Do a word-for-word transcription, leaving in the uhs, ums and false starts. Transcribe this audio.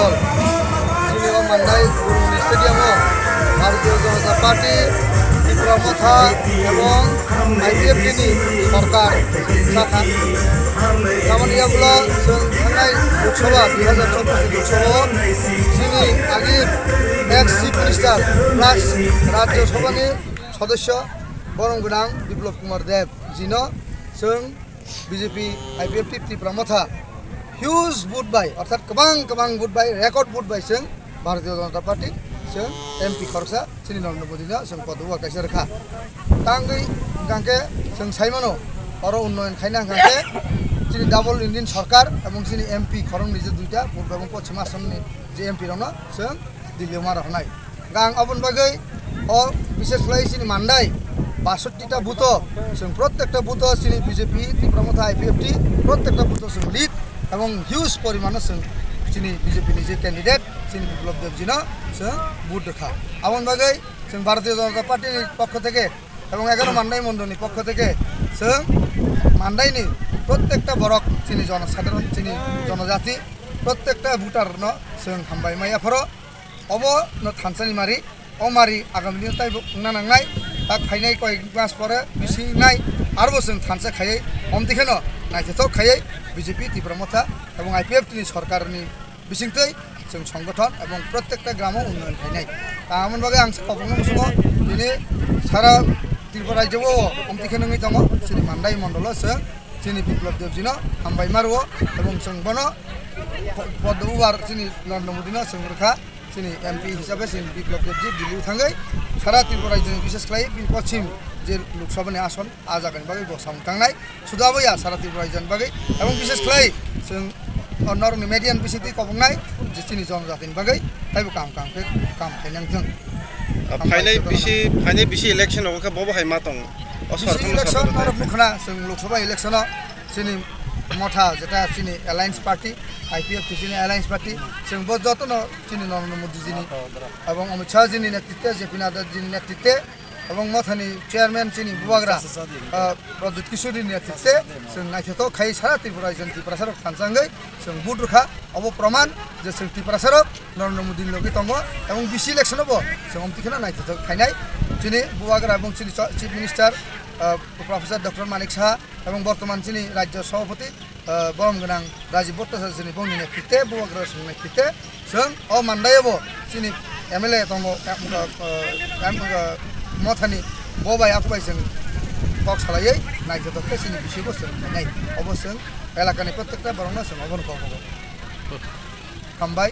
Chini o Mandai Gurungni stadium o Bharatiya Janata Party, Tipra Motha ebong I P F T ni sorkar sakha. Tamoni yagulo chwng thangnai Lok Sabha, dui hazar chobbish Lok Sabha o chini agir ex Chief Minister plus Rajya Sabha ni sodosyo borom gwnang Biplab Kumar Deb jino chwng B J P, I P F T, Tipra Motha huge vote bai, orthat kwbang kwbang vote bai, record vote bai chwng Bharatiya Janata Party chwng M P khoroksa chini Narendra Modi no chwng podobo kaisa rwkha. Tangwi hwnkhe chwng saimano oro unnoyon khaina hwnkhe chini double engine sorkar ebong chini M P khoroknwi je duita purbo ebong poschim Assam ni je M P rokno chwng Delhi o ma rohornai. Ang aboni bagwi o bishesh khlai chini Mandai basotti ta booth o chwng prottekta booth o chini B J P, Tipra Motha, I P F T prottekta booth o chwng lead ebong huge porimano chwng chini B J P ni je candidate chini Biplab Debji no chwng vote rwkha. Aboni bagwi chwng Bharatiya Janata Party ni pokho theke ebong egaroh Mandai mondol ni pokho theke chwng Mandai ni prottekta borok chini jonosadharon chini jonojati prottekta voter no chwng hambai maya phoro. Obo no thansa ni mari, o mari agami dino taibo wngna nangnai, tak phainai koi mas pore bisi wngnai, arbo chwng thansa khaiwi, omtwi kheno naithothok khaiwi B J P Tipra Motha ebong I P F T ni sorkar ni bisingtwi chwng songgothon ebong prottekta gramo unnoyon khainai. Tamoni bagwi ang kobokno muchungo tini sara Tripura rajyo o omtwi kheno wngwi tongo, chini Mandai mondolo chwng chini Biplab Debji no hambai ma rwo ebong chwng bono po-, poddo ubar chini Narendra Modi no chwng rwkha. Chini M P hisabe chini Biplab Debji Delhi o thangwi sara Tripura rajyoni bishesh khlai bini poschim je Lok Sabha ni ason a jagani bagwi bo samung tangnai. Suda bo ya sara Tripura rajyoni bagwi ebong bishesh khlai chwng o norokni media ni bisingtwi koboknai je chini jonojatini bagwi taibo kam kam khe kam khainang thung. Ah, phainai bisi, phainai bisi election o khe bobo hai ma tong. O bisi sorkar election norok nukhna chwng Lok Sabha election o chini Motha jeta chini alliance party, I P F T chini alliance party, chwng bo jotono chini Narendra Modi jini, ebong Amit Shah jini netrite, J P Nadda jini netrite, ebong Mothani chairman chini Bubagra, ah, Pradyut Kishore ni netrite, chwng naithothok khai sara Tripura rajyoni Tiprasa rok thansa wngwi chwng vote rwkha. Obo proman je chwng Tiprasa rok Narendra Modi ni logi tongo, ebong bisi election o bo chwng omtwi kheno naithothok khainai. Chini Bubagra ebong chini cho-, Chief Minister, ah, Professor Doctor Manik Saha, ebong bortoman chini rajyo sabhapati, ah, borom gwnang Rajiv Bhattacharya chini bongni netrite, Bubagra chwng netrite, chwng o Mandai o bo chini M L A tongo, em, ah, em, ah, Mothani bo bai, aku bai chwng kok salaiwi naithothok khe chini bisi bo chwng nai. Obo chwng elakani prottekta borokno chwng obono kok hogo. Hambai.